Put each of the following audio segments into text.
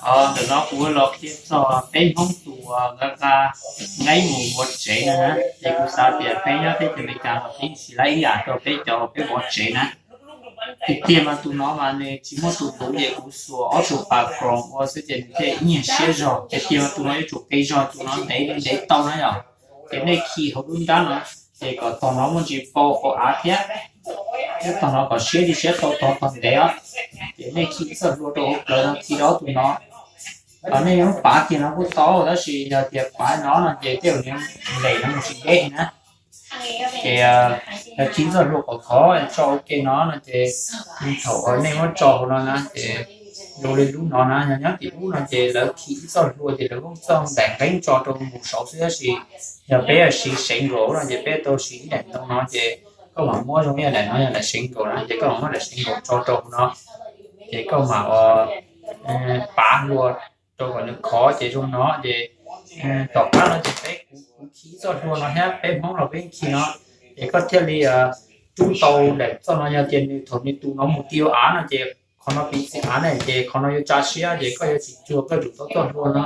Ntawm no kuv los qhia txog peb Hmoob tus nqa nqa nqeeb mus vov tsev no na. Ces kuv xav tias peb nyob teb chaws Amelikas los peb tsis laib ib yam rau peb cov peb vov tsev na. Tiag tiag mas tus no mas nws tsis muaj tus luv, ces kuv xuas ob tug pas kroos ua xwb ces nws thiaj ib nyuag siab zog. Tiag tiag mas tus no yuav tsum qi zog, tus no ntev ntev tau na yom. Ces nej khi hauv lub nrab no, ces kom tog no muaj ntsis pau hauv av thiab, thiab tog no kom siab li siab tau tog tog ntev os. Ces nej khi txoj hlua rau hauv plawv no, khi rau ob tug no. Ho nej yuav pav kiag no kuj tau, tab sis yog tias pav no no ces tej zaum nws ntes no mus tsis deb na. Ces yog khi txoj hlua khov khov tso ua ke no no ces thaum nej muab tso hauv no na ces zoo li lub no na, yog nyob tim ub no ces lawv khi ib txoj hlua ces lawv muab txoj ntais nqeeb tso rau mus saud xwb, tab sis yog peb siv seev nkaus no ces peb tau siv ib daim ntoo no ces koj mam muab zoo ib yam daim no yog daim seev nkaus na, ces koj mam muab daim seev nkaus tso rau hauv no, ces koj mam ua pav hlua rau kom nws khov ces zoo no ces tom qab no ces peb kuv khi txoj hlua no thiab peb Hmoob los peb khi no, ces koj thiaj li rub tau daim txoj no. Yog tias nws thaum nws tus no mus ti ua av no ces qhov no piv txwv av na, ces qhov no yuav tsa siab ces koj yuav tsis cuag koj tsum tau txoj hlua no.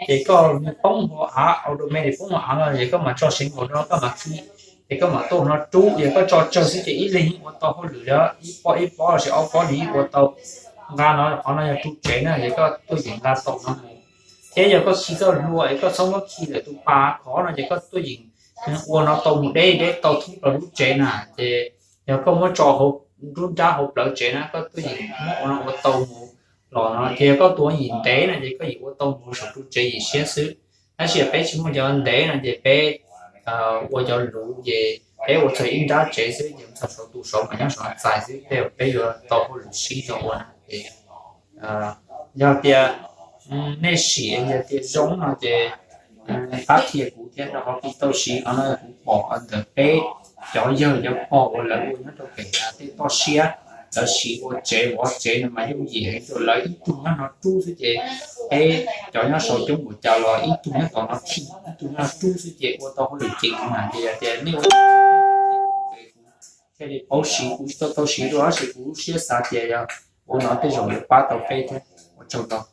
Ces koj nws poob hauv av, au do me li poob hauv av no ces koj mam tso seev nkaus no koj mam khi, ces koj mam tuaj no rub, yog koj tso tsawg xwb ces ib leeg yeej ua tau hauj lwm li ib pob ib pob los sis ob pob nws yeej ua tau. Nqa no qhov no yog rub tsev na, ces koj tuaj yeem nqa tau no mus. Thiab yog koj khi txoj hlua es koj txhob muab khi ntawm tus pas khov no ces koj tuaj yeem ua no tau mus deb deb tau thoob plaws lub tsev na. Ces yog koj muab tso hauv nruab nrab hauv plawv tsev na, koj tuaj yeem muab ua no ua tau mus los no. Ces yog koj tua yeem ntev no ces koj yeem ua tau mus saum ru tsev yim siab xwb. Tab sis peb tsis muaj cov ntev no ces peb ua cov luv ces peb ua txog ib nrab tsev xwb ces txog saum tus saud mas nyob saum txais xwb, peb yuav tau hauj lwm sib zog ua na. Ces yog tias nej sim yog tias zoo no ces pab qhia kuv thiab rau qhov kuv tau siv qhov no kuv pom ntawm peb cov yawg cov pog uas lawv ua nyob rau pem tej toj siab, lawv siv ua tsev vov tsev no mas yooj yim heev rau lawv ib tug nyob no rub xwb ces peb cov nyob saud coob npaum cas los ib tug nyob tom no khi ib tug nyob no rub xwb ces ua tau hauj lwm ceev heev na. Ces yog tias nej ua thiaj li paub siv, kuv tsis tau tau siv dua tab sis kuv lub siab xav tias yog ua no tej zaum yuav pab tau peb thiab. Ua tsaug ntau.